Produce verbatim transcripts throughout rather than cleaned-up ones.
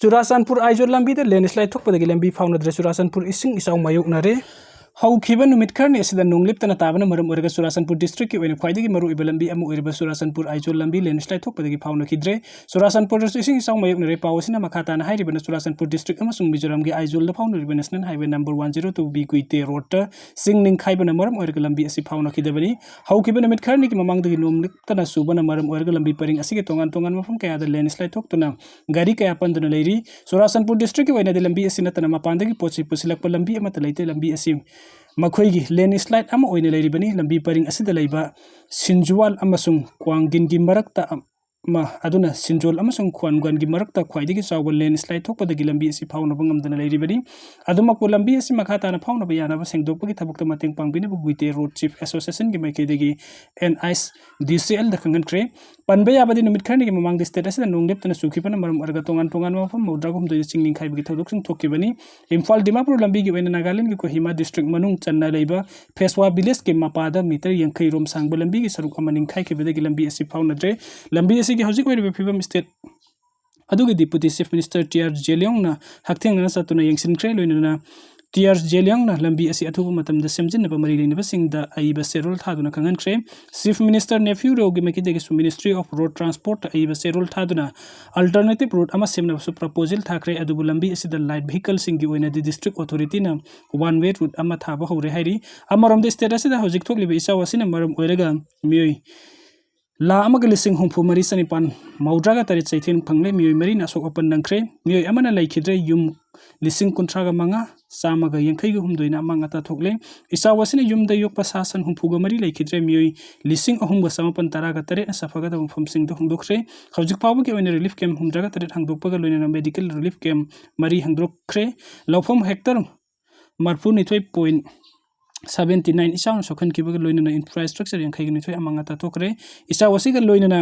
ꯆꯨꯔꯥꯆꯥꯟꯄꯨꯔ ꯑꯥꯏꯖꯣꯜ ꯂꯝꯕꯤꯗ ꯂꯦꯟꯁ꯭ꯂꯥꯏꯠ ꯊꯣꯛꯄꯗꯒꯤ ꯂꯝꯕꯤ ꯐꯥꯎꯅꯗ꯭ꯔꯦ꯫ ꯆꯨꯔꯥꯆꯥꯟꯄꯨꯔ ꯏꯁꯤꯡ ꯏꯆꯥꯎ ꯃꯥꯌꯣꯛꯅꯔꯦ꯫ ꯍꯧꯈꯤꯕ ꯅꯨꯃꯤꯠ ꯈꯔꯅꯤ ꯑꯁꯤꯗ ꯅꯣꯡ ꯂꯦꯞꯇꯅ ꯇꯥꯕꯅ ꯃꯔꯝ ꯑꯣꯏꯔꯒ ꯆꯨꯔꯥꯆꯥꯟꯄꯨꯔ ꯗꯤꯁꯇ꯭ꯔꯤꯛꯀꯤ ꯑꯣꯏꯅ ꯈ꯭ꯋꯥꯏꯗꯒꯤ ꯃꯔꯨꯑꯣꯏꯕ ꯂꯝꯕꯤ ꯑꯃ ꯑꯣꯏꯔꯤꯕ ꯆꯨꯔꯥꯆꯥꯟꯄꯨꯔ ꯑꯥꯏꯖꯣꯜ ꯂꯝꯕꯤ ꯂꯦꯟꯁ꯭ꯂꯥꯏꯠ ꯊꯣꯛꯄꯗꯒꯤ ꯐꯥꯎꯅꯈꯤꯗ꯭ꯔꯦ꯫ ꯆꯨꯔꯥꯆꯥꯟꯄꯨꯔꯗꯁꯨ ꯏꯁꯤꯡ ꯏꯆꯥꯎ ꯃꯥꯌꯣꯛꯅꯔꯦ꯫ ꯄꯥꯎ ꯑꯁꯤꯅ ꯃꯈꯥ ꯇꯥꯅ ꯍꯥꯏꯔꯤꯕꯅ ꯆꯨꯔꯥꯆꯥꯟꯄꯨꯔ ꯗꯤꯁꯇ꯭ꯔꯤꯛ ꯑꯃꯁꯨꯡ ꯃꯤꯖꯣꯔꯥꯝꯒꯤ ꯑꯥꯏꯖꯣꯜꯗ ꯐꯥꯎꯅꯔꯤꯕ national highway number one zero two B Guite ꯔꯣꯗꯇ ꯆꯤꯡ ꯅꯤꯡꯈꯥꯏꯕꯅ ꯃꯔꯝ ꯑꯣꯏꯔꯒ ꯂꯝꯕꯤ ꯑꯁꯤ ꯐꯥꯎꯅꯈꯤꯗꯕꯅꯤ꯫ ꯍꯧꯈꯤꯕ ꯅꯨꯃꯤꯠ ꯈꯔꯅꯤꯒꯤ ꯃꯃꯥꯡꯗꯒꯤ ꯅꯣꯡ ꯂꯦꯞꯇꯅ ꯆꯨꯕꯅ ꯃꯔꯝ ꯑꯣꯏꯔꯒ ꯂꯝꯕꯤ ꯄꯔꯤꯡ ꯑꯁꯤꯒꯤ ꯇꯣꯉꯥꯟ ꯇꯣꯉꯥꯟꯕ ꯃꯐꯝ ꯀꯌꯥꯗ ꯂꯦꯟꯁ꯭ꯂꯥꯏꯠ ꯊꯣꯛꯇꯨꯅ ꯒꯥꯔꯤ ꯀꯌꯥ ꯄꯟꯗꯨꯅ ꯂꯩꯔꯤ꯫ ꯆꯨꯔꯥꯆꯥꯟꯄꯨꯔ ꯗꯤꯁꯇ꯭ꯔꯤꯛꯀꯤ ꯑꯣꯏꯅꯗꯤ ꯂꯝꯕꯤ ꯑꯁꯤ ꯅꯠꯇꯅ ꯃꯄꯥꯟꯗꯒꯤ ꯄꯣꯠ ꯆꯩ ꯄꯨꯁꯤꯜꯂꯛꯄ ꯂꯝꯕꯤ ꯑꯃꯠꯇ ꯂꯩꯇꯦ꯫ ꯂꯝꯕꯤ ꯑꯁꯤ ꯃꯈꯣꯏꯒꯤ ꯂꯦꯟꯁ꯭ꯂꯥꯏꯠ ꯑꯃ ꯑꯣꯏꯅ ꯂꯩꯔꯤꯕꯅꯤ꯫ ꯂꯝꯕꯤ ꯄꯔꯤꯡ ꯑꯁꯤꯗ ꯂꯩꯕ ꯁꯤꯟꯖꯨꯋꯥꯜ ꯑꯃꯁꯨꯡ ꯀ꯭ꯋꯥꯡꯒꯤꯟꯒꯤ ꯃꯔꯛꯇ ꯑꯃ ꯑꯗꯨꯅ ꯁꯤꯟꯖꯣꯜ ꯑꯃꯁꯨꯡ ꯈ꯭ꯋꯥꯟꯒ꯭ꯋꯥꯟꯒꯤ ꯃꯔꯛꯇ ꯈ꯭ꯋꯥꯏꯗꯒꯤ ꯆꯥꯎꯕ ꯂꯦꯟꯁ꯭ꯂꯥꯏꯠ ꯊꯣꯛꯄꯗꯒꯤ ꯂꯝꯕꯤ ꯑꯁꯤ ꯐꯥꯎꯅꯕ ꯉꯝꯗꯅ ꯂꯩꯔꯤꯕꯅꯤ꯫ ꯑꯗꯨꯃꯛꯄꯨ ꯂꯝꯕꯤ ꯑꯁꯤ ꯃꯈꯥ ꯇꯥꯅ ꯐꯥꯎꯅꯕ ꯌꯥꯅꯕ ꯁꯦꯡꯗꯣꯛꯄꯒꯤ ꯊꯕꯛꯇ ꯃꯇꯦꯡ ꯄꯥꯡꯕꯤꯅꯕ ꯒꯨꯏꯇꯦ ꯔꯣꯗ ꯆꯤꯐ ꯑꯦꯁꯣꯁꯤꯌꯦꯁꯟꯒꯤ ꯃꯥꯏꯀꯩꯗꯒꯤ ꯑꯦꯟ ꯑꯥꯏ ꯑꯦꯁ ꯗꯤ ꯁꯤ ꯑꯦꯜꯗ ꯈꯪꯍꯟꯈ꯭ꯔꯦ꯫ ꯄꯟꯕ ꯌꯥꯕꯗꯤ ꯅꯨꯃꯤꯠ ꯈꯔꯅꯤꯒꯤ ꯃꯃꯥꯡꯗ ꯁ꯭ꯇꯦꯠ ꯑꯁꯤꯗ ꯅꯣꯡ ꯂꯦꯞꯇꯅ ꯆꯨꯈꯤꯕꯅ ꯃꯔꯝ ꯑꯣꯏꯔꯒ ꯇꯣꯉꯥꯟ ꯇꯣꯉꯥꯟꯕ ꯃꯐꯝ ꯃꯧꯗ꯭ꯔꯥꯒ ꯍꯨꯝꯗꯣꯏꯗ ꯆꯤꯡ ꯅꯤꯡꯈꯥꯏꯕꯒꯤ ꯊꯧꯗꯣꯛꯁꯤꯡ ꯊꯣꯛꯈꯤꯕꯅꯤ꯫ ꯏꯝꯐꯥꯜ ꯗꯤꯃꯥꯄꯨꯔ ꯂꯝꯕꯤꯒꯤ ꯑꯣꯏꯅ ꯅꯥꯒꯥꯂꯦꯟꯒꯤ ꯀꯣꯍꯤꯃꯥ ꯗꯤꯁꯇ꯭ꯔꯤꯛ ꯃꯅꯨꯡ ꯆꯟꯅ ꯂꯩꯕ ꯐꯦꯁꯋꯥ ꯚꯤꯂꯦꯖꯀꯤ ꯃꯄꯥꯗ ꯃꯤꯇꯔ ꯌꯥꯡꯈꯩ ꯔꯣꯝ ꯁꯥꯡꯕ ꯂꯝꯕꯤꯒꯤ ꯁꯔꯨꯛ ꯑꯃ ꯅꯤꯡꯈꯥꯏꯈꯤꯕꯗꯒꯤ ꯂꯝꯕꯤ ꯑꯁꯤ ꯐꯥꯎꯅꯗ꯭ꯔꯦ꯫ ꯂꯝꯕꯤ ꯑꯁꯤꯒꯤ ꯍꯧꯖꯤꯛ ꯑꯣꯏꯔꯤꯕ ꯐꯤꯕꯝ ꯁ꯭ꯇꯦꯠ ꯑꯗꯨꯒꯤ deputy chief minister T R ꯖꯦꯂꯤꯌꯣꯡꯅ ꯍꯛꯊꯦꯡꯅꯅ ꯆꯠꯇꯨꯅ ꯌꯦꯡꯁꯤꯟꯈ꯭ꯔꯦ꯫ ꯂꯣꯏꯅꯅ ꯇꯤ ꯑꯥꯔ ꯖꯦꯂꯤꯌꯣꯡꯅ ꯂꯝꯕꯤ ꯑꯁꯤ ꯑꯊꯨꯕ ꯃꯇꯝꯗ ꯁꯦꯝꯖꯤꯟꯅꯕ ꯃꯔꯤ ꯂꯩꯅꯕꯁꯤꯡꯗ ꯑꯏꯕ ꯆꯦꯔꯣꯜ ꯊꯥꯗꯨꯅ ꯈꯪꯍꯟꯈ꯭ꯔꯦ꯫ ꯆꯤꯐ ꯃꯤꯅꯤꯁꯇꯔ ꯅꯦꯐ꯭ꯌꯨ ꯔꯤꯑꯣꯒꯤ ꯃꯥꯏꯀꯩꯗꯒꯤꯁꯨ ꯃꯤꯅꯤꯁꯇ꯭ꯔꯤ ꯑꯣꯐ ꯔꯣꯗ ꯇ꯭ꯔꯥꯟꯁꯄꯣꯔꯠꯇ ꯑꯏꯕ ꯆꯦꯔꯣꯜ ꯊꯥꯗꯨꯅ ꯑꯜꯇꯔꯅꯦꯇꯤꯚ ꯔꯨꯠ ꯑꯃ ꯁꯦꯝꯅꯕꯁꯨ ꯄ꯭ꯔꯄꯣꯖꯦꯜ ꯊꯥꯈ꯭ꯔꯦ꯫ ꯑꯗꯨꯕꯨ ꯂꯝꯕꯤ ꯑꯁꯤꯗ ꯂꯥꯏꯠ ꯚꯤꯍꯤꯀꯜꯁꯤꯡꯒꯤ ꯑꯣꯏꯅꯗꯤ ꯗꯤꯁꯇ꯭ꯔꯤꯛ ꯑꯣꯊꯣꯔꯤꯇꯤꯅ ꯋꯥꯟ ꯋꯦ ꯔꯨꯠ ꯑꯃ ꯊꯥꯕ ꯍꯧꯔꯦ ꯍꯥꯏꯔꯤ꯫ ꯑꯃꯔꯣꯝꯗ ꯁ꯭ꯇꯦꯠ ꯑꯁꯤꯗ ꯍꯧꯖꯤꯛ ꯊꯣꯛꯂꯤꯕ ꯏꯆꯥꯎ ꯑꯁꯤꯅ ꯃꯔꯝ ꯑꯣꯏꯔꯒ ꯃꯤꯑꯣꯏ ꯂꯥꯈ ꯑꯃꯒ ꯂꯤꯁꯤꯡ ꯍꯨꯝꯐꯨ ꯃꯔꯤ ꯆꯅꯤꯄꯥꯟ ꯃꯧꯗ꯭ꯔꯥꯒ ꯇꯔꯦꯠ ꯆꯩꯊꯦꯡ ꯐꯪꯂꯦ꯫ ꯃꯤꯑꯣꯏ ꯃꯔꯤꯅ ꯑꯁꯣꯛ ꯑꯄꯟ ꯅꯪꯈ꯭ꯔꯦ꯫ ꯃꯤꯑꯣꯏ ꯑꯃꯅ ꯂꯩꯈꯤꯗ꯭ꯔꯦ꯫ ꯌꯨꯝ ꯂꯤꯁꯤꯡ ꯀꯨꯟꯊ꯭ꯔꯥꯒ ꯃꯉꯥ ꯆꯥꯝꯃꯒ ꯌꯥꯡꯈꯩꯒ ꯍꯨꯝꯗꯣꯏꯅ ꯑꯃꯥꯡ ꯑꯇꯥ ꯊꯣꯛꯂꯦ꯫ ꯏꯆꯥꯎ ꯑꯁꯤꯅ ꯌꯨꯝꯗ ꯌꯣꯛꯄ ꯁꯥ ꯁꯟ ꯍꯨꯝꯐꯨꯒ ꯃꯔꯤ ꯂꯩꯈꯤꯗ꯭ꯔꯦ꯫ ꯃꯤꯑꯣꯏ ꯂꯤꯁꯤꯡ ꯑꯍꯨꯝꯒ ꯆꯥꯃꯥꯄꯟ ꯇꯔꯥꯒ ꯇꯔꯦꯠꯅ ꯆꯥꯐꯒꯗꯕ ꯃꯐꯝꯁꯤꯡꯗ ꯍꯣꯡꯗꯣꯛꯈ꯭ꯔꯦ꯫ ꯍꯧꯖꯤꯛ ꯐꯥꯎꯕꯒꯤ ꯑꯣꯏꯅ ꯔꯤꯂꯤꯐ ꯀꯦꯝꯞ ꯍꯨꯝꯗ꯭ꯔꯥꯒ ꯇꯔꯦꯠ ꯍꯥꯡꯗꯣꯛꯄꯒ ꯂꯣꯏꯅꯅ ꯃꯦꯗꯤꯀꯦꯜ ꯔꯤꯂꯤꯐ ꯀꯦꯝꯞ ꯃꯔꯤ ꯍꯥꯡꯗꯣꯛꯈ꯭ꯔꯦ꯫ ꯂꯧꯐꯝ ꯍꯦꯛꯇꯔ ꯃꯔꯤꯐꯨꯅꯤꯊꯣꯏ ꯄꯣꯏꯟ ꯁꯕꯦꯟꯇꯤ ꯅꯥꯏꯟ ꯏꯆꯥꯎꯅ ꯁꯣꯛꯍꯟꯈꯤꯕꯒ ꯂꯣꯏꯅꯅ ꯏꯟꯐ꯭ꯔꯥꯁ꯭ꯇ꯭ꯔꯛꯆꯔ ꯌꯥꯡꯈꯩꯒ ꯅꯤꯊꯣꯏ ꯑꯃꯥꯡ ꯑꯇꯥ ꯊꯣꯛꯈ꯭ꯔꯦ꯫ ꯏꯆꯥꯎ ꯑꯁꯤꯒ ꯂꯣꯏꯅꯅ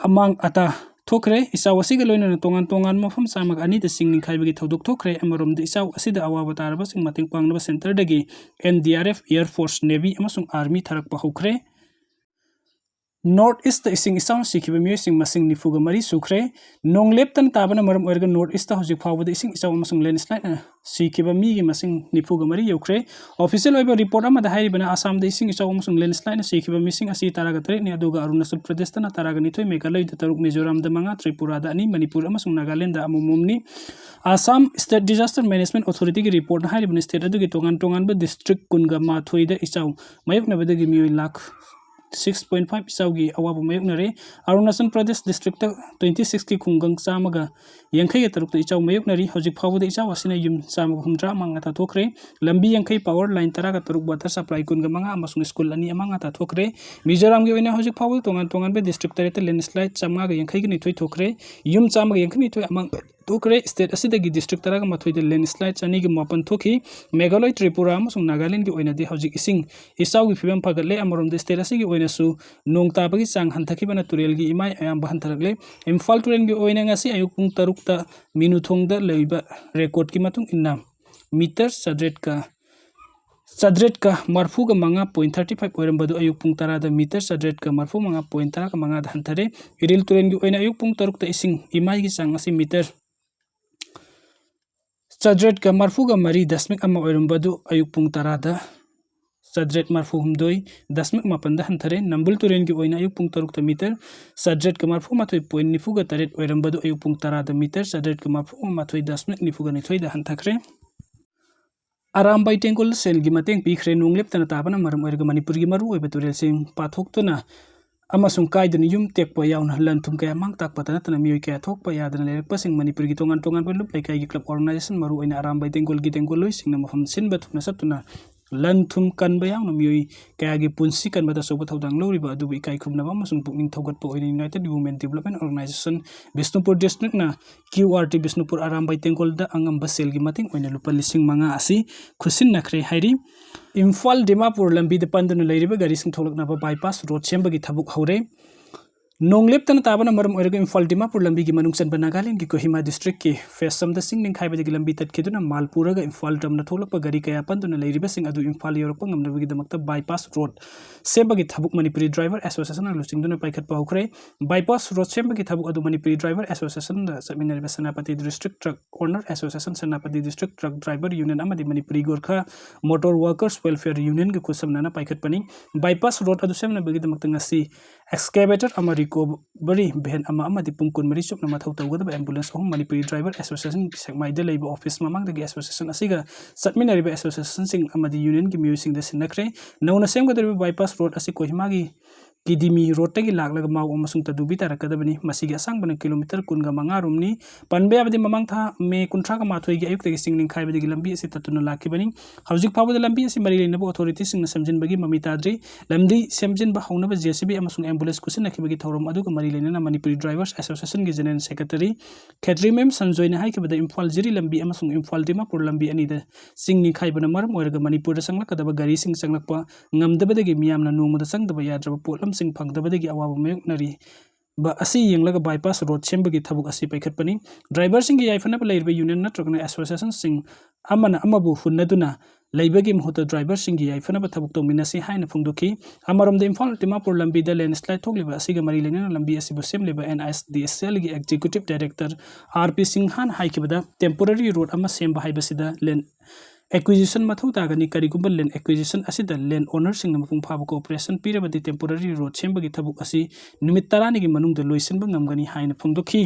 ꯑꯃꯥꯡ ꯑꯇꯥ ꯊꯣꯛꯈ꯭ꯔꯦ꯫ ꯏꯆꯥꯎ ꯑꯁꯤꯒ ꯂꯣꯏꯅꯅ ꯇꯣꯉꯥꯟ ꯇꯣꯉꯥꯟꯕ ꯃꯐꯝ ꯆꯥꯝꯃꯒ ꯑꯅꯤꯗ ꯆꯤꯡ ꯅꯤꯡꯈꯥꯏꯕꯒꯤ ꯊꯧꯗꯣꯛ ꯊꯣꯛꯈ꯭ꯔꯦ꯫ ꯑꯃꯔꯣꯝꯗ ꯏꯆꯥꯎ ꯑꯁꯤꯗ ꯑꯋꯥꯕ ꯇꯥꯔꯕꯁꯤꯡ ꯃꯇꯦꯡ ꯄꯥꯡꯅꯕ ꯁꯦꯟꯇꯔꯗꯒꯤ N D R F, air force, navy ꯑꯃꯁꯨꯡ ꯑꯥꯔꯃꯤ ꯊꯥꯔꯛꯄ ꯍꯧꯈ꯭ꯔꯦ꯫ North East ꯏꯁꯤꯡ ꯏꯆꯥꯎꯅ ꯁꯤꯈꯤꯕ ꯃꯤꯑꯣꯏꯁꯤꯡ ꯃꯁꯤꯡ ꯅꯤꯐꯨꯒ ꯃꯔꯤ ꯁꯨꯈ꯭ꯔꯦ꯫ ꯅꯣꯡ ꯂꯦꯞꯇꯅ ꯇꯥꯕꯅ ꯃꯔꯝ ꯑꯣꯏꯔꯒ North East ꯍꯧꯖꯤꯛ ꯐꯥꯎꯕꯗ ꯏꯁꯤꯡ ꯏꯆꯥꯎ ꯑꯃꯁꯨꯡ ꯂꯦꯟꯁ꯭ꯂꯥꯏꯠꯅ ꯁꯤꯈꯤꯕ ꯃꯤꯒꯤ ꯃꯁꯤꯡ ꯅꯤꯐꯨꯒ ꯃꯔꯤ ꯌꯧꯈ꯭ꯔꯦ꯫ Official ꯑꯣꯏꯕ report ꯑꯃꯗ ꯍꯥꯏꯔꯤꯕꯅ ꯑꯁꯥꯝꯗ ꯏꯁꯤꯡ ꯏꯆꯥꯎ ꯑꯃꯁꯨꯡ ꯂꯦꯟꯁ꯭ꯂꯥꯏꯠꯅ ꯁꯤꯈꯤꯕ ꯃꯤꯁꯤꯡ ꯑꯁꯤ ꯇꯔꯥꯒ ꯇꯔꯦꯠꯅꯤ, ꯑꯗꯨꯒ ꯑꯔꯨꯅꯥꯆꯜ ꯄ꯭ꯔꯗꯦꯁꯇꯅ ꯇꯔꯥꯒ ꯅꯤꯊꯣꯏ, ꯃꯦꯘꯥꯂꯌꯗ ꯇꯔꯨꯛ, ꯃꯤꯖꯣꯔꯥꯝꯗ ꯃꯉꯥ, ꯇ꯭ꯔꯤꯄꯨꯔꯥꯗ ꯑꯅꯤ, ꯃꯅꯤꯄꯨꯔ ꯑꯃꯁꯨꯡ Nagaland ꯑꯃꯃꯝꯅꯤ꯫ Assam State Disaster Management Authorityꯒꯤ reportꯅ ꯍꯥꯏꯔꯤꯕꯅ state ꯑꯗꯨꯒꯤ ꯇꯣꯉꯥꯟ ꯇꯣꯉꯥꯟꯕ district ꯀꯨꯟꯒ ꯃꯥꯊꯣꯏꯗ ꯏꯆꯥꯎ ꯃꯥꯌꯣꯛꯅꯕꯗꯒꯤ ꯃꯤꯑꯣꯏ ꯂꯥꯈ six point five ꯏꯆꯥꯎꯒꯤ ꯑꯋꯥꯕ ꯃꯥꯌꯣꯛꯅꯔꯦ꯫ ꯑꯔꯨꯅꯥꯆꯜ ꯄ꯭ꯔꯗꯦꯁ districtꯇ twenty sixꯀꯤ ꯈꯨꯡꯒꯪ ꯆꯥꯝꯃꯒ ꯌꯥꯡꯈꯩꯒ ꯇꯔꯨꯛꯇ ꯏꯆꯥꯎ ꯃꯥꯌꯣꯛꯅꯔꯤ꯫ ꯍꯧꯖꯤꯛ ꯐꯥꯎꯕꯗ ꯏꯆꯥꯎ ꯑꯁꯤꯅ ꯌꯨꯝ ꯆꯥꯝꯃꯒ ꯍꯨꯝꯗ꯭ꯔꯥ ꯃꯉꯥ ꯇꯥꯊꯣꯛꯈ꯭ꯔꯦ꯫ ꯂꯝꯕꯤ ꯌꯥꯡꯈꯩ, power line ꯇꯔꯥꯒ ꯇꯔꯨꯛ, water supply ꯀꯨꯟꯒ ꯃꯉꯥ ꯑꯃꯁꯨꯡ school ꯑꯅꯤ ꯑꯃꯥꯡ ꯑꯇꯥ ꯊꯣꯛꯈ꯭ꯔꯦ꯫ ꯃꯤꯖꯣꯔꯥꯝꯒꯤ ꯑꯣꯏꯅ ꯍꯧꯖꯤꯛ ꯐꯥꯎꯕꯗ ꯇꯣꯉꯥꯟ ꯇꯣꯉꯥꯟꯕ district ꯇꯔꯦꯠꯇ landslide ꯆꯥꯝꯃꯉꯥꯒ ꯌꯥꯡꯈꯩꯒ ꯅꯤꯊꯣꯏ ꯊꯣꯛꯈ꯭ꯔꯦ꯫ ꯌꯨꯝ ꯆꯥꯝꯃꯒ ꯌꯥꯡꯈꯩ ꯅꯤꯊꯣꯏ ꯑꯃꯥꯡ ꯊꯣꯛꯈ꯭ꯔꯦ꯫ State ꯑꯁꯤꯗꯒꯤ district ꯇꯔꯥꯒ ꯃꯥꯊꯣꯏꯗ landslide ꯆꯅꯤꯒ ꯃꯥꯄꯟ ꯊꯣꯛꯈꯤ꯫ ꯃꯦꯘꯥꯂꯣꯏ, ꯇ꯭ꯔꯤꯄꯨꯔꯥ ꯑꯃꯁꯨꯡ ꯅꯥꯒꯥꯂꯦꯟꯒꯤ ꯑꯣꯏꯅꯗꯤ ꯍꯧꯖꯤꯛ ꯏꯁꯤꯡ ꯏꯆꯥꯎꯒꯤ ꯐꯤꯕꯝ ꯐꯒꯠꯂꯦ꯫ ꯑꯃꯔꯣꯝꯗ state ꯑꯁꯤꯒꯤ ꯑꯣꯏꯅꯁꯨ ꯅꯣꯡ ꯇꯥꯕꯒꯤ ꯆꯥꯡ ꯍꯟꯊꯈꯤꯕꯅ ꯇꯨꯔꯦꯜꯒꯤ ꯏꯃꯥꯏ ꯑꯌꯥꯝꯕ ꯍꯟꯊꯔꯛꯂꯦ꯫ ꯏꯝꯐꯥꯜ ꯇꯨꯔꯦꯜꯒꯤ ꯑꯣꯏꯅ ꯉꯁꯤ ꯑꯌꯨꯛ ꯄꯨꯡ ꯇꯔꯨꯛꯇ ꯃꯤꯅꯨꯊꯣꯡꯗ ꯂꯩꯕ recordꯀꯤ ꯃꯇꯨꯡ ꯏꯟꯅ meter ꯆꯥꯇ꯭ꯔꯦꯠꯀ, ꯆꯥꯇ꯭ꯔꯦꯠꯀ ꯃꯔꯐꯨꯒ ꯃꯉꯥ point thirty five ꯑꯣꯏꯔꯝꯕꯗꯨ ꯑꯌꯨꯛ ꯄꯨꯡ ꯇꯔꯥꯗ meter ꯆꯥꯇ꯭ꯔꯦꯠꯀ ꯃꯔꯐꯨ ꯃꯉꯥ point ꯇꯔꯥꯒ ꯃꯉꯥꯗ ꯍꯟꯊꯔꯦ꯫ ꯏꯔꯤꯜ ꯇꯨꯔꯦꯜꯒꯤ ꯑꯣꯏꯅ ꯑꯌꯨꯛ ꯄꯨꯡ ꯇꯔꯨꯛꯇ ꯏꯁꯤꯡ ꯏꯃꯥꯏꯒꯤ ꯆꯥꯡ ꯑꯁꯤ meter ꯆꯥꯇ꯭ꯔꯦꯠꯀ ꯃꯔꯐꯨꯒ ꯃꯔꯤ ꯗꯁꯃꯤꯛ ꯑꯃ ꯑꯣꯏꯔꯝꯕꯗꯨ ꯑꯌꯨꯛ ꯄꯨꯡ ꯇꯔꯥꯗ ꯆꯥꯇ꯭ꯔꯦꯠ ꯃꯔꯐꯨ ꯍꯨꯝꯗꯣꯏ ꯗꯁꯃꯤꯛ ꯃꯥꯄꯟꯗ ꯍꯟꯊꯔꯦ꯫ ꯅꯝꯕꯨꯜ ꯇꯨꯔꯦꯜꯒꯤ ꯑꯣꯏꯅ ꯑꯌꯨꯛ ꯄꯨꯡ ꯇꯔꯨꯛꯇ meter ꯆꯥꯇ꯭ꯔꯦꯠꯀ ꯃꯔꯐꯨ ꯃꯥꯊꯣꯏ point ꯅꯤꯐꯨꯒ ꯇꯔꯦꯠ ꯑꯣꯏꯔꯝꯕꯗꯨ ꯑꯌꯨꯛ ꯄꯨꯡ ꯇꯔꯥꯗ meter ꯆꯥꯇ꯭ꯔꯦꯠꯀ ꯃꯔꯐꯨ ꯃꯥꯊꯣꯏ ꯗꯁꯃꯤꯛ ꯅꯤꯐꯨꯒ ꯅꯤꯊꯣꯏꯗ ꯍꯟꯊꯈ꯭ꯔꯦ꯫ ꯑꯔꯥꯝꯕꯥꯏ ꯇꯦꯡꯒꯣꯜ ꯁꯦꯜꯒꯤ ꯃꯇꯦꯡ ꯄꯤꯈ꯭ꯔꯦ꯫ ꯅꯣꯡ ꯂꯦꯞꯇꯅ ꯇꯥꯕꯅ ꯃꯔꯝ ꯑꯣꯏꯔꯒ ꯃꯅꯤꯄꯨꯔꯒꯤ ꯃꯔꯨꯑꯣꯏꯕ ꯇꯨꯔꯦꯜꯁꯤꯡ ꯄꯥꯊꯣꯛꯇꯨꯅ ꯑꯃꯁꯨꯡ ꯀꯥꯏꯗꯨꯅ ꯌꯨꯝ ꯇꯦꯛꯄ ꯌꯥꯎꯅ ꯂꯟ ꯊꯨꯝ ꯀꯌꯥ ꯃꯥꯡ ꯇꯥꯛꯄꯇ ꯅꯠꯇꯅ ꯃꯤꯑꯣꯏ ꯀꯌꯥ ꯊꯣꯛꯄ ꯌꯥꯗꯅ ꯂꯩꯔꯛꯄꯁꯤꯡ ꯃꯅꯤꯄꯨꯔꯒꯤ ꯇꯣꯉꯥꯟ ꯇꯣꯉꯥꯟꯕ ꯂꯨꯞ ꯂꯩꯀꯥꯏꯒꯤ club organization, ꯃꯔꯨꯑꯣꯏꯅ ꯑꯔꯥꯝꯕꯥꯏ ꯇꯦꯡꯒꯣꯜꯒꯤ ꯇꯦꯡꯒꯣꯜꯂꯣꯏꯁꯤꯡꯅ ꯃꯐꯝ ꯁꯤꯟꯕ ꯊꯨꯡꯅ ꯆꯠꯇꯨꯅ ꯂꯟ ꯊꯨꯝ ꯀꯟꯕ ꯌꯥꯎꯅ ꯃꯤꯑꯣꯏ ꯀꯌꯥꯒꯤ ꯄꯨꯟꯁꯤ ꯀꯟꯕꯗ ꯑꯆꯧꯕ ꯊꯧꯗꯥꯡ ꯂꯧꯔꯤꯕ ꯑꯗꯨꯕꯨ ꯏꯀꯥꯏ ꯈꯨꯝꯅꯕ ꯑꯃꯁꯨꯡ ꯄꯨꯛꯅꯤꯡ ꯊꯧꯒꯠꯄ ꯑꯣꯏꯅ United Women Development Organization Bishnupur districtꯅ Q R T Bishnupur Arambai ꯇꯦꯡꯒꯣꯜꯗ ꯑꯉꯝꯕ ꯁꯦꯜꯒꯤ ꯃꯇꯦꯡ ꯑꯣꯏꯅ ꯂꯨꯄꯥ ꯂꯤꯁꯤꯡ ꯃꯉꯥ ꯑꯁꯤ ꯈꯨꯠꯁꯤꯟꯅꯈ꯭ꯔꯦ ꯍꯥꯏꯔꯤ꯫ ꯏꯝꯐꯥꯜ ꯗꯤꯃꯥꯄꯨꯔ ꯂꯝꯕꯤꯗ ꯄꯟꯗꯨꯅ ꯂꯩꯔꯤꯕ ꯒꯥꯔꯤꯁꯤꯡ ꯊꯣꯛꯂꯛꯅꯕ bypass road ꯁꯦꯝꯕꯒꯤ ꯊꯕꯛ ꯍꯧꯔꯦ꯫ ꯅꯣꯡ ꯂꯦꯞꯇꯅ ꯇꯥꯕꯅ ꯃꯔꯝ ꯑꯣꯏꯔꯒ ꯏꯝꯐꯥꯜ ꯗꯤꯃꯥꯄꯨꯔ ꯂꯝꯕꯤꯒꯤ ꯃꯅꯨꯡ ꯆꯟꯕ ꯅꯥꯒꯥꯂꯦꯟꯒꯤ ꯀꯣꯍꯤꯃꯥ ꯗꯤꯁꯇ꯭ꯔꯤꯛꯀꯤ ꯐꯦꯁ ꯆꯝꯗ ꯆꯤꯡ ꯅꯤꯡꯈꯥꯏꯕꯗꯒꯤ ꯂꯝꯕꯤ ꯇꯠꯈꯤꯗꯨꯅ ꯃꯥꯜ ꯄꯨꯔꯒ ꯏꯝꯐꯥꯜ ꯇꯝꯅ ꯊꯣꯛꯂꯛꯄ ꯒꯥꯔꯤ ꯀꯌꯥ ꯄꯟꯗꯨꯅ ꯂꯩꯔꯤꯕꯁꯤꯡ ꯑꯗꯨ ꯏꯝꯐꯥꯜ ꯌꯧꯔꯛꯄ ꯉꯝꯅꯕꯒꯤꯗꯃꯛꯇ ꯕꯥꯏꯄꯥꯁ ꯔꯣꯗ ꯁꯦꯝꯕꯒꯤ ꯊꯕꯛ ꯃꯅꯤꯄꯨꯔꯤ ꯗ꯭ꯔꯥꯏꯚꯔ ꯑꯦꯁꯣꯁꯤꯌꯦꯁꯟꯅ ꯂꯨꯆꯤꯡꯗꯨꯅ ꯄꯥꯏꯈꯠꯄ ꯍꯧꯈ꯭ꯔꯦ꯫ ꯕꯥꯏꯄꯥꯁ ꯔꯣꯗ ꯁꯦꯝꯕꯒꯤ ꯊꯕꯛ ꯑꯗꯨ ꯃꯅꯤꯄꯨꯔꯤ ꯗ꯭ꯔꯥꯏꯚꯔ ꯑꯦꯁꯣꯁꯤꯌꯦꯁꯟꯗ ꯆꯠꯃꯤꯟꯅꯔꯤꯕ Senapati district truck owner association, Senapati district truck driver union ꯑꯃꯗꯤ Manipuri Gorkha motor workers welfare ꯌꯨꯅꯤꯌꯟꯒ ꯈꯨꯠꯁꯝꯅꯅ ꯄꯥꯏꯈꯠꯄꯅꯤ꯫ ꯕꯥꯏꯄꯥꯁ ꯔꯣꯗ ꯑꯗꯨ ꯁꯦꯝꯅꯕꯒꯤꯗꯃꯛꯇ ꯉꯁꯤ ꯑꯦꯛꯁꯀꯦꯚꯦꯇꯔ ꯑꯃ, ꯔꯤꯀꯣꯚꯔꯤ ꯚꯦꯟ ꯑꯃ ꯑꯃꯗꯤ ꯄꯨꯡ ꯀꯨꯟꯃꯔꯤ ꯆꯨꯞꯅ ꯃꯊꯧ ꯇꯧꯒꯗꯕ ꯑꯦꯝꯕꯨꯂꯦꯟꯁ ꯑꯍꯨꯝ ꯃꯅꯤꯄꯨꯔꯤ ꯗ꯭ꯔꯥꯏꯚꯔ ꯑꯦꯁꯣꯁꯤꯌꯦꯁꯟꯒꯤ ꯁꯦꯛꯃꯥꯏꯗ ꯂꯩꯕ ꯑꯣꯐꯤꯁ ꯃꯃꯥꯡꯗꯒꯤ ꯑꯦꯁꯣꯁꯤꯌꯦꯁꯟ ꯑꯁꯤꯒ ꯆꯠꯃꯤꯟꯅꯔꯤꯕ ꯑꯦꯁꯣꯁꯤꯌꯦꯁꯟꯁꯤꯡ ꯑꯃꯗꯤ ꯌꯨꯅꯤꯌꯟꯒꯤ ꯃꯤꯑꯣꯏꯁꯤꯡꯗ ꯁꯤꯟꯅꯈ꯭ꯔꯦ꯫ ꯅꯧꯅ ꯁꯦꯝꯒꯗꯧꯔꯤꯕ ꯕꯥꯏꯄꯥꯁ ꯔꯣꯗ ꯑꯁꯤ ꯀꯣꯍꯤꯃꯥꯒꯤ ꯀꯤꯗꯤꯃꯤ ꯔꯣꯗꯇꯒꯤ ꯂꯥꯛꯂꯒ ꯃꯥꯎ ꯑꯃꯁꯨꯡ ꯇꯗꯨꯕꯤ ꯇꯥꯔꯛꯀꯗꯕꯅꯤ꯫ ꯃꯁꯤꯒꯤ ꯑꯁꯥꯡꯕꯅ ꯀꯤꯂꯣꯃꯤꯇꯔ ꯀꯨꯟꯒ ꯃꯉꯥ ꯔꯣꯝꯅꯤ꯫ ꯄꯟꯕ ꯌꯥꯕꯗꯤ, ꯃꯃꯥꯡ ꯊꯥ ꯃꯦ ꯀꯨꯟꯊ꯭ꯔꯥꯒ ꯃꯥꯊꯣꯏꯒꯤ ꯑꯌꯨꯛꯇꯒꯤ ꯆꯤꯡ ꯅꯤꯡꯈꯥꯏꯕꯗꯒꯤ ꯂꯝꯕꯤ ꯑꯁꯤ ꯇꯠꯇꯨꯅ ꯂꯥꯛꯈꯤꯕꯅꯤ꯫ ꯍꯧꯖꯤꯛ ꯐꯥꯎꯕꯗ ꯂꯝꯕꯤ ꯑꯁꯤ ꯃꯔꯤ ꯂꯩꯅꯕ ꯑꯣꯊꯣꯔꯤꯇꯤꯁꯤꯡꯅ ꯁꯦꯝꯖꯤꯟꯕꯒꯤ ꯃꯃꯤ ꯇꯥꯗ꯭ꯔꯤ꯫ ꯂꯝꯕꯤ ꯁꯦꯝꯖꯤꯟꯕ ꯍꯧꯅꯕ ꯖꯦ ꯁꯤ ꯕꯤ ꯑꯃꯁꯨꯡ ꯑꯦꯝꯕꯨꯂꯦꯟꯁ ꯈꯨꯠꯁꯤꯟꯅꯈꯤꯕꯒꯤ ꯊꯧꯔꯝ ꯑꯗꯨꯒ ꯃꯔꯤ ꯂꯩꯅꯅ ꯃꯅꯤꯄꯨꯔꯤ ꯗ꯭ꯔꯥꯏꯚꯔꯁ ꯑꯦꯁꯣꯁꯤꯌꯦꯁꯟꯒꯤ ꯖꯦꯅꯔꯦꯜ ꯁꯦꯀ꯭ꯔꯦꯇꯔꯤ ꯈꯦꯇ꯭ꯔꯤꯃꯌꯨꯝ ꯁꯟꯖꯣꯏꯅ ꯍꯥꯏꯈꯤꯕꯗ, ꯏꯝꯐꯥꯜ ꯖꯤꯔꯤ ꯂꯝꯕꯤ ꯑꯃꯁꯨꯡ ꯏꯝꯐꯥꯜ ꯗꯤꯃꯥꯄꯨꯔ ꯂꯝꯕꯤ ꯑꯅꯤꯗ ꯆꯤꯡ ꯅꯤꯡꯈꯥꯏꯕꯅ ꯃꯔꯝ ꯑꯣꯏꯔꯒ ꯃꯅꯤꯄꯨꯔꯗ ꯆꯪꯂꯛꯀꯗꯕ ꯒꯥꯔꯤꯁꯤꯡ ꯆꯪꯂꯛꯄ ꯉꯝꯗꯕꯗꯒꯤ ꯃꯤꯌꯥꯝꯅ ꯅꯣꯡꯃꯗ ꯆꯪꯗꯕ ꯌꯥꯗ꯭ꯔꯕ ꯄꯣꯠꯂꯝꯁꯤꯡ ꯐꯪꯗꯕꯗꯒꯤ ꯑꯋꯥꯕ ꯃꯥꯌꯣꯛꯅꯔꯤ꯫ ꯕ ꯑꯁꯤ ꯌꯦꯡꯂꯒ ꯕꯥꯏꯄꯥꯁ ꯔꯣꯗ ꯁꯦꯝꯕꯒꯤ ꯊꯕꯛ ꯑꯁꯤ ꯄꯥꯏꯈꯠꯄꯅꯤ꯫ ꯗ꯭ꯔꯥꯏꯚꯔꯁꯤꯡꯒꯤ ꯌꯥꯏꯐꯅꯕ ꯂꯩꯔꯤꯕ ꯌꯨꯅꯤꯌꯟ ꯅꯠꯇ꯭ꯔꯒꯅ ꯑꯦꯁꯣꯁꯤꯌꯦꯁꯟꯁꯤꯡ ꯑꯃꯅ ꯑꯃꯕꯨ ꯍꯨꯟꯅꯗꯨꯅ ꯂꯩꯕꯒꯤ ꯃꯍꯨꯠꯇ ꯗ꯭ꯔꯥꯏꯚꯔꯁꯤꯡꯒꯤ ꯌꯥꯏꯐꯅꯕ ꯊꯕꯛ ꯇꯧꯃꯤꯟꯅꯁꯤ ꯍꯥꯏꯅ ꯐꯣꯡꯗꯣꯛꯈꯤ꯫ ꯑꯃꯔꯣꯝꯗ, ꯏꯝꯐꯥꯜ ꯗꯤꯃꯥꯄꯨꯔ ꯂꯝꯕꯤꯗ ꯂꯦꯟꯁꯂꯥꯏꯠ ꯊꯣꯛꯂꯤꯕ ꯑꯁꯤꯒ ꯃꯔꯤ ꯂꯩꯅꯅ ꯂꯝꯕꯤ ꯑꯁꯤꯕꯨ ꯁꯦꯝꯂꯤꯕ ꯑꯦꯟ ꯑꯥꯏ ꯗꯤ ꯑꯦꯁ ꯑꯦꯜꯒꯤ ꯑꯦꯛꯖꯤꯀ꯭ꯌꯨꯇꯤꯚ ꯗꯥꯏꯔꯦꯛꯇꯔ ꯑꯥꯔ ꯄꯤ ꯁꯤꯡꯍꯥꯟ ꯍꯥꯏꯈꯤꯕꯗ, ꯇꯦꯝꯄꯣꯔꯔꯤ ꯔꯣꯗ ꯑꯃ ꯁꯦꯝꯕ ꯍꯥꯏꯕꯁꯤꯗ ꯂꯦꯟ ꯑꯦꯀ꯭ꯋꯤꯖꯤꯁꯟ ꯃꯊꯧ ꯇꯥꯒꯅꯤ꯫ ꯀꯔꯤꯒꯨꯝꯕ ꯂꯦꯟ ꯑꯦꯀ꯭ꯋꯤꯖꯤꯁꯟ ꯑꯁꯤꯗ ꯂꯦꯟ ꯑꯣꯅꯔꯁꯤꯡꯅ ꯃꯄꯨꯡ ꯐꯥꯕ ꯀꯣꯑꯣꯄꯔꯦꯁꯟ ꯄꯤꯔꯕꯗꯤ, ꯇꯦꯝꯄꯣꯔꯔꯤ ꯔꯣꯗ ꯁꯦꯝꯕꯒꯤ ꯊꯕꯛ ꯑꯁꯤ ꯅꯨꯃꯤꯠ ꯇꯔꯥꯅꯤꯒꯤ ꯃꯅꯨꯡꯗ ꯂꯣꯏꯁꯤꯟꯕ ꯉꯝꯒꯅꯤ ꯍꯥꯏꯅ ꯐꯣꯡꯗꯣꯛꯈꯤ꯫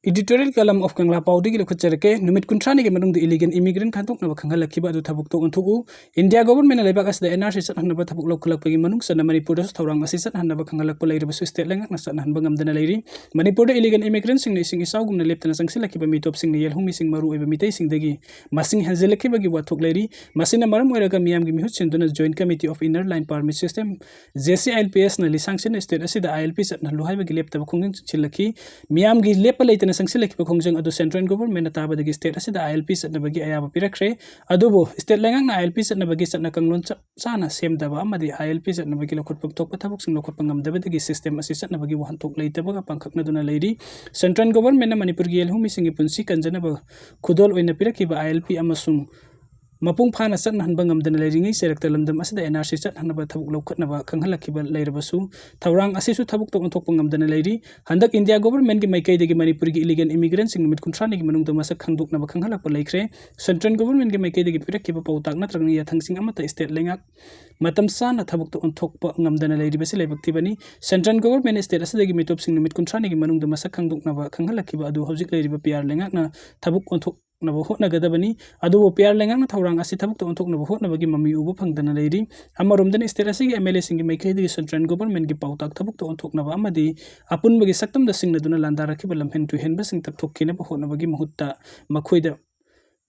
Editorial column of ꯀꯪꯂꯥ ꯄꯥꯎꯗꯒꯤ ꯂꯧꯈꯠꯆꯔꯛꯀꯦ꯫ ꯅꯨꯃꯤꯠ ꯀꯨꯟꯊ꯭ꯔꯥꯅꯤꯒꯤ ꯃꯅꯨꯡꯗ illegal immigrant ꯈꯟꯗꯣꯛꯅꯕ ꯈꯪꯍꯜꯂꯛꯈꯤꯕ ꯑꯗꯨ ꯊꯕꯛꯇ ꯑꯣꯟꯊꯣꯛꯎ꯫ ꯏꯟꯗꯤꯌꯥ ꯒꯣꯚꯔꯟꯃꯦꯟꯠꯅ ꯂꯩꯕꯥꯛ ꯑꯁꯤꯗ ꯑꯦꯟ ꯑꯥꯔ ꯁꯤ ꯆꯠꯍꯟꯅꯕ ꯊꯕꯛ ꯂꯧꯈꯠꯂꯛꯄꯒꯤ ꯃꯅꯨꯡ ꯆꯟꯅ ꯃꯅꯤꯄꯨꯔꯗꯁꯨ ꯊꯧꯔꯥꯡ ꯑꯁꯤ ꯆꯠꯍꯟꯅꯕ ꯈꯪꯍꯜꯂꯛꯄ ꯂꯩꯔꯕꯁꯨ, ꯁ꯭ꯇꯦꯠ ꯂꯩꯉꯥꯛꯅ ꯆꯠꯅꯍꯟꯕ ꯉꯝꯗꯅ ꯂꯩꯔꯤ꯫ ꯃꯅꯤꯄꯨꯔꯗ illegal immigrantꯁꯤꯡꯅ ꯏꯁꯤꯡ ꯏꯆꯥꯎꯒꯨꯝꯅ ꯂꯦꯞꯇꯅ ꯆꯪꯁꯤꯜꯂꯛꯈꯤꯕ ꯃꯤꯇꯣꯞꯁꯤꯡꯅ ꯌꯦꯜꯍꯧꯃꯤꯁꯤꯡ, ꯃꯔꯨꯑꯣꯏꯕ ꯃꯤꯇꯩꯁꯤꯡꯗꯒꯤ ꯃꯁꯤꯡ ꯍꯦꯟꯖꯤꯜꯂꯛꯈꯤꯕꯒꯤ ꯋꯥꯊꯣꯛ ꯂꯩꯔꯤ꯫ ꯃꯁꯤꯅ ꯃꯔꯝ ꯑꯣꯏꯔꯒ ꯃꯤꯌꯥꯝꯒꯤ ꯃꯤꯍꯨꯠ ꯁꯤꯟꯗꯨꯅ Joint Committee of Inner Line Permit System, J C I L P ꯑꯦꯁꯅ ꯂꯤꯁꯥꯡ ꯁꯤꯠꯅ state ꯑꯁꯤꯗ ꯑꯥꯏ ꯑꯦꯜ ꯄꯤ ꯆꯠꯍꯜꯂꯨ ꯍꯥꯏꯕꯒꯤ ꯂꯦꯞꯇꯕ ꯈꯣꯡꯖꯪ ꯆꯪꯁꯤꯜꯂꯛꯈꯤ꯫ ꯃꯤꯌꯥꯝꯒꯤ ꯂꯦꯞꯄ ꯂꯩꯇꯅ ꯆꯪꯁꯤꯜꯂꯛꯈꯤꯕ ꯈꯣꯡꯖꯪ ꯑꯗꯨ central governmentꯅ ꯇꯥꯕꯗꯒꯤ state ꯑꯁꯤꯗ ILP ꯆꯠꯅꯕꯒꯤ ꯑꯌꯥꯕ ꯄꯤꯔꯛꯈ꯭ꯔꯦ꯫ ꯑꯗꯨꯕꯨ state ꯂꯩꯉꯥꯛꯅ ILP ꯆꯠꯅꯕꯒꯤ ꯆꯠꯅ ꯀꯥꯡꯂꯣꯟ ꯆꯞ ꯆꯥꯅ ꯁꯦꯝꯗꯕ ꯑꯃꯗꯤ ILP ꯆꯠꯅꯕꯒꯤ ꯂꯧꯈꯠꯐꯝ ꯊꯣꯛꯄ ꯊꯕꯛꯁꯤꯡ ꯂꯧꯈꯠꯄ ꯉꯝꯗꯕꯗꯒꯤ system ꯑꯁꯤ ꯆꯠꯅꯕꯒꯤ ꯋꯥꯍꯟꯊꯣꯛ ꯂꯩꯇꯕꯒ ꯄꯥꯡꯈꯛꯅꯗꯨꯅ ꯂꯩꯔꯤ꯫ Central governmentꯅ ꯃꯅꯤꯄꯨꯔꯒꯤ ꯌꯦꯜꯍꯧꯃꯤꯁꯤꯡꯒꯤ ꯄꯨꯟꯁꯤ ꯀꯟꯖꯅꯕ ꯈꯨꯗꯣꯜ ꯑꯣꯏꯅ ꯄꯤꯔꯛꯈꯤꯕ ILP ꯑꯃꯁꯨꯡ ꯃꯄꯨꯡ ꯐꯥꯅ ꯆꯠꯅꯍꯟꯕ ꯉꯝꯗꯅ ꯂꯩꯔꯤꯉꯩ ꯆꯩꯔꯛꯇ ꯂꯝꯗꯝ ꯑꯁꯤꯗ NRC ꯆꯠꯍꯟꯅꯕ ꯊꯕꯛ ꯂꯧꯈꯠꯅꯕ ꯈꯪꯍꯜꯂꯛꯈꯤꯕ ꯂꯩꯔꯕꯁꯨ, ꯊꯧꯔꯥꯡ ꯑꯁꯤꯁꯨ ꯊꯕꯛꯇ ꯑꯣꯟꯊꯣꯛꯄ ꯉꯝꯗꯅ ꯂꯩꯔꯤ꯫ ꯍꯟꯗꯛ ꯏꯟꯗꯤꯌꯥ governmentꯀꯤ ꯃꯥꯏꯀꯩꯗꯒꯤ ꯃꯅꯤꯄꯨꯔꯒꯤ illegal immigrantꯁꯤꯡ ꯅꯨꯃꯤꯠ ꯀꯨꯟꯊ꯭ꯔꯥꯅꯤꯒꯤ ꯃꯅꯨꯡꯗ ꯃꯁꯛ ꯈꯪꯗꯣꯛꯅꯕ ꯈꯪꯍꯜꯂꯛꯄ ꯂꯩꯈ꯭ꯔꯦ꯫ Central governmentꯀꯤ ꯃꯥꯏꯀꯩꯗꯒꯤ ꯄꯤꯔꯛꯈꯤꯕ ꯄꯥꯎꯇꯥꯛ ꯅꯠꯇ꯭ꯔꯒꯅ ꯌꯥꯊꯪꯁꯤꯡ ꯑꯃꯠꯇ state ꯂꯩꯉꯥꯛ ꯃꯇꯝ ꯆꯥꯅ ꯊꯕꯛꯇ ꯑꯣꯟꯊꯣꯛꯄ ꯉꯝꯗꯅ ꯂꯩꯔꯤꯕꯁꯤ ꯂꯥꯏꯕꯛ ꯊꯤꯕꯅꯤ꯫ Central governmentꯅ state ꯑꯁꯤꯗꯒꯤ ꯃꯤꯇꯣꯞꯁꯤꯡ ꯅꯨꯃꯤꯠ ꯀꯨꯟꯊ꯭ꯔꯥꯅꯤꯒꯤ ꯃꯅꯨꯡꯗ ꯃꯁꯛ ꯈꯪꯗꯣꯛꯅꯕ ꯈꯪꯍꯜꯂꯛꯈꯤꯕ ꯑꯗꯨ ꯍꯧꯖꯤꯛ ꯂꯩꯔꯤꯕ PR ꯂꯩꯉꯥꯛꯅ ꯊꯕꯛ ꯑꯣꯟꯊꯣꯛꯅꯕ ꯍꯣꯠꯅꯒꯗꯕꯅꯤ꯫ ꯑꯗꯨꯕꯨ PR ꯂꯩꯉꯥꯛꯅ ꯊꯧꯔꯥꯡ ꯑꯁꯤ ꯊꯕꯛꯇ ꯑꯣꯟꯊꯣꯛꯅꯕ ꯍꯣꯠꯅꯕꯒꯤ ꯃꯃꯤ ꯎꯕ ꯐꯪꯗꯅ ꯂꯩꯔꯤ꯫ ꯑꯃꯔꯣꯝꯗꯅ state ꯑꯁꯤꯒꯤ MLAꯁꯤꯡꯒꯤ ꯃꯥꯏꯀꯩꯗꯒꯤ central governmentꯀꯤ ꯄꯥꯎꯇꯥꯛ ꯊꯕꯛꯇ ꯑꯣꯟꯊꯣꯛꯅꯕ ꯑꯃꯗꯤ ꯑꯄꯨꯟꯕꯒꯤ ꯁꯛꯇꯝꯗ ꯁꯤꯡꯅꯗꯨꯅ ꯂꯥꯟꯗꯥꯔꯛꯈꯤꯕ ꯂꯝꯍꯦꯟ ꯇꯨꯍꯦꯟꯕꯁꯤꯡ ꯇꯞꯊꯣꯛꯈꯤꯅꯕ ꯍꯣꯠꯅꯕꯒꯤ ꯃꯍꯨꯠꯇ ꯃꯈꯣꯏꯗ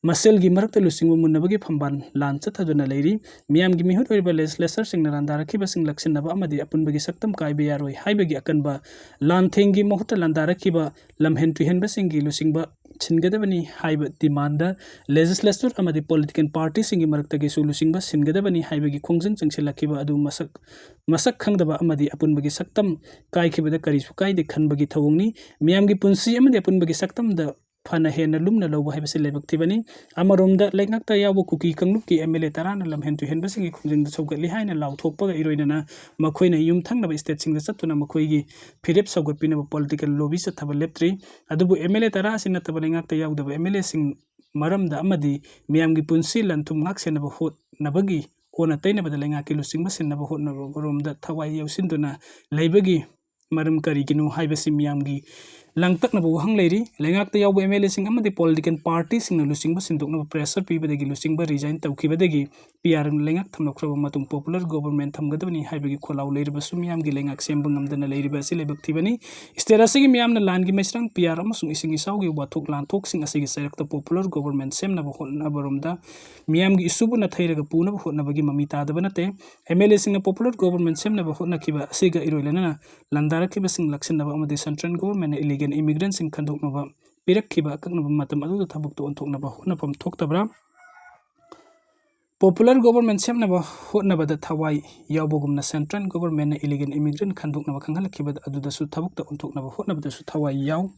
ꯃꯁꯦꯜꯒꯤ ꯃꯔꯛꯇ ꯂꯨꯆꯤꯡꯕ ꯃꯨꯟꯅꯕꯒꯤ ꯐꯝꯕꯥꯜ ꯂꯥꯟ ꯆꯠꯊꯗꯨꯅ ꯂꯩꯔꯤ꯫ ꯃꯤꯌꯥꯝꯒꯤ ꯃꯤꯍꯨꯠ ꯑꯣꯏꯔꯤꯕ legislatorꯁꯤꯡꯅ ꯂꯥꯟꯗꯥꯔꯛꯈꯤꯕꯁꯤꯡ ꯂꯥꯛꯁꯤꯟꯅꯕ ꯑꯃꯗꯤ ꯑꯄꯨꯟꯕꯒꯤ ꯁꯛꯇꯝ ꯀꯥꯏꯕ ꯌꯥꯔꯣꯏ ꯍꯥꯏꯕꯒꯤ ꯑꯀꯟꯕ ꯂꯥꯟꯊꯦꯡꯒꯤ ꯃꯍꯨꯠꯇ ꯂꯥꯟꯗꯥꯔꯛꯈꯤꯕ ꯂꯝꯍꯦꯟ ꯇꯨꯍꯦꯟꯕꯁꯤꯡꯒꯤ ꯂꯨꯆꯤꯡꯕ ꯁꯤꯟꯒꯗꯕꯅꯤ ꯍꯥꯏꯕ demandꯗ legislator ꯑꯃꯗꯤ political partyꯁꯤꯡꯒꯤ ꯃꯔꯛꯇꯒꯤꯁꯨ ꯂꯨꯆꯤꯡꯕ ꯁꯤꯟꯒꯗꯕꯅꯤ ꯍꯥꯏꯕꯒꯤ ꯈꯣꯡꯖꯪ ꯆꯪꯁꯤꯜꯂꯛꯈꯤꯕ ꯑꯗꯨ ꯃꯁꯛ, ꯃꯁꯛ ꯈꯪꯗꯕ ꯑꯃꯗꯤ ꯑꯄꯨꯟꯕꯒꯤ ꯁꯛꯇꯝ ꯀꯥꯏꯈꯤꯕꯗ ꯀꯔꯤꯁꯨ ꯀꯥꯏꯗꯦ ꯈꯟꯕꯒꯤ ꯊꯧꯑꯣꯡꯅꯤ꯫ ꯃꯤꯌꯥꯝꯒꯤ ꯄꯨꯟꯁꯤ ꯑꯃꯗꯤ ꯑꯄꯨꯟꯕꯒꯤ ꯁꯛꯇꯝꯗ ꯐꯅ ꯍꯦꯟꯅ ꯂꯨꯝꯅ ꯂꯧꯕ ꯍꯥꯏꯕꯁꯤ ꯂꯥꯏꯕꯛ ꯊꯤꯕꯅꯤ꯫ ꯑꯃꯔꯣꯝꯗ ꯂꯩꯉꯥꯛꯇ ꯌꯥꯎꯕ ꯀꯨꯀꯤ ꯀꯥꯡꯂꯨꯞꯀꯤ MLA ꯇꯔꯥꯅ ꯂꯝꯍꯦꯟ ꯇꯨꯍꯦꯟꯕꯁꯤꯡꯒꯤ ꯈꯣꯡꯖꯪꯗ ꯁꯧꯒꯠꯂꯤ ꯍꯥꯏꯅ ꯂꯥꯎꯊꯣꯛꯄꯒ ꯏꯔꯣꯏꯅꯅ ꯃꯈꯣꯏꯅ ꯌꯨꯝ ꯊꯪꯅꯕ stateꯁꯤꯡꯗ ꯆꯠꯇꯨꯅ ꯃꯈꯣꯏꯒꯤ ꯐꯤꯔꯦꯞ ꯁꯧꯒꯠꯄꯤꯅꯕ political lobby ꯆꯠꯊꯕ ꯂꯦꯞꯇ꯭ꯔꯤ꯫ ꯑꯗꯨꯕꯨ MLA ꯇꯔꯥ ꯑꯁꯤ ꯅꯠꯇꯕ ꯂꯩꯉꯥꯛꯇ ꯌꯥꯎꯗꯕ MLAꯁꯤꯡ ꯃꯔꯝꯗ ꯑꯃꯗꯤ ꯃꯤꯌꯥꯝꯒꯤ ꯄꯨꯟꯁꯤ ꯂꯟ ꯊꯨꯝ ꯉꯥꯛ ꯁꯦꯟꯅꯕ ꯍꯣꯠꯅꯕꯒꯤ ꯑꯣꯟꯅ ꯇꯩꯅꯕꯗ ꯂꯩꯉꯥꯛꯀꯤ ꯂꯨꯆꯤꯡꯕ ꯁꯤꯟꯅꯕ ꯍꯣꯠꯅꯕꯔꯣꯝꯗ ꯊꯋꯥꯏ ꯌꯥꯎꯁꯤꯟꯗꯨꯅ ꯂꯩꯕꯒꯤ ꯃꯔꯝ ꯀꯔꯤꯒꯤꯅꯣ ꯍꯥꯏꯕꯁꯤ ꯃꯤꯌꯥꯝꯒꯤ ꯂꯥꯡꯇꯛꯅꯕ ꯋꯥꯍꯪ ꯂꯩꯔꯤ꯫ ꯂꯩꯉꯥꯛꯇ ꯌꯥꯎꯕ MLAꯁꯤꯡ ꯑꯃꯗꯤ political partyꯁꯤꯡꯅ ꯂꯨꯆꯤꯡꯕ ꯁꯤꯟꯗꯣꯛꯅꯕ pressure ꯄꯤꯕꯗꯒꯤ ꯂꯨꯆꯤꯡꯕ resign ꯇꯧꯈꯤꯕꯗꯒꯤ PRꯅ ꯂꯩꯉꯥꯛ ꯊꯝꯂꯛꯈ꯭ꯔꯕ ꯃꯇꯨꯡ popular government ꯊꯝꯒꯗꯕꯅꯤ ꯍꯥꯏꯕꯒꯤ ꯈꯣꯜꯂꯥꯎ ꯂꯩꯔꯕꯁꯨ ꯃꯤꯌꯥꯝꯒꯤ ꯂꯩꯉꯥꯛ ꯁꯦꯝꯕ ꯉꯝꯗꯅ ꯂꯩꯔꯤꯕ ꯑꯁꯤ ꯂꯥꯏꯕꯛ ꯊꯤꯕꯅꯤ꯫ State ꯑꯁꯤꯒꯤ ꯃꯤꯌꯥꯝꯅ ꯂꯥꯟꯒꯤ ꯃꯩꯁ꯭ꯔꯥꯡ, PR ꯑꯃꯁꯨꯡ ꯏꯁꯤꯡ ꯏꯆꯥꯎꯒꯤ ꯋꯥꯊꯣꯛ ꯂꯥꯟꯊꯣꯛꯁꯤꯡ ꯑꯁꯤꯒꯤ ꯆꯩꯔꯛꯇ popular government ꯁꯦꯝꯅꯕ ꯍꯣꯠꯅꯕꯔꯣꯝꯗ ꯃꯤꯌꯥꯝꯒꯤ ꯏꯁꯨꯕꯨ ꯅꯥꯊꯩꯔꯒ ꯄꯨꯅꯕ ꯍꯣꯠꯅꯕꯒꯤ ꯃꯃꯤ ꯇꯥꯗꯕ ꯅꯠꯇꯦ꯫ MLAꯁꯤꯡꯅ popular government ꯁꯦꯝꯅꯕ ꯍꯣꯠꯅꯈꯤꯕ ꯑꯁꯤꯒ ꯏꯔꯣꯏ ꯂꯣꯏꯅꯅ ꯂꯥꯟꯗꯥꯔꯛꯈꯤꯕꯁꯤꯡ ꯂꯥꯛꯁꯤꯟꯅꯕ ꯑꯃꯗꯤ central governmentꯅ illegal immigrantꯁꯤꯡ ꯈꯟꯗꯣꯛꯅꯕ ꯄꯤꯔꯛꯈꯤꯕ ꯑꯀꯛꯅꯕ ꯃꯇꯝ ꯑꯗꯨꯗ ꯊꯕꯛꯇ ꯑꯣꯟꯊꯣꯛꯅꯕ ꯍꯣꯠꯅꯐꯝ ꯊꯣꯛꯇꯕ꯭ꯔꯥ? Popular government ꯁꯦꯝꯅꯕ ꯍꯣꯠꯅꯕꯗ ꯊꯋꯥꯏ ꯌꯥꯎꯕꯒꯨꯝꯅ central governmentꯅ illegal immigrant ꯈꯟꯗꯣꯛꯅꯕ ꯈꯪꯍꯜꯂꯛꯈꯤꯕ ꯑꯗꯨꯗꯁꯨ ꯊꯕꯛꯇ ꯑꯣꯟꯊꯣꯛꯅꯕ ꯍꯣꯠꯅꯕꯗꯁꯨ ꯊꯋꯥꯏ ꯌꯥꯎ꯫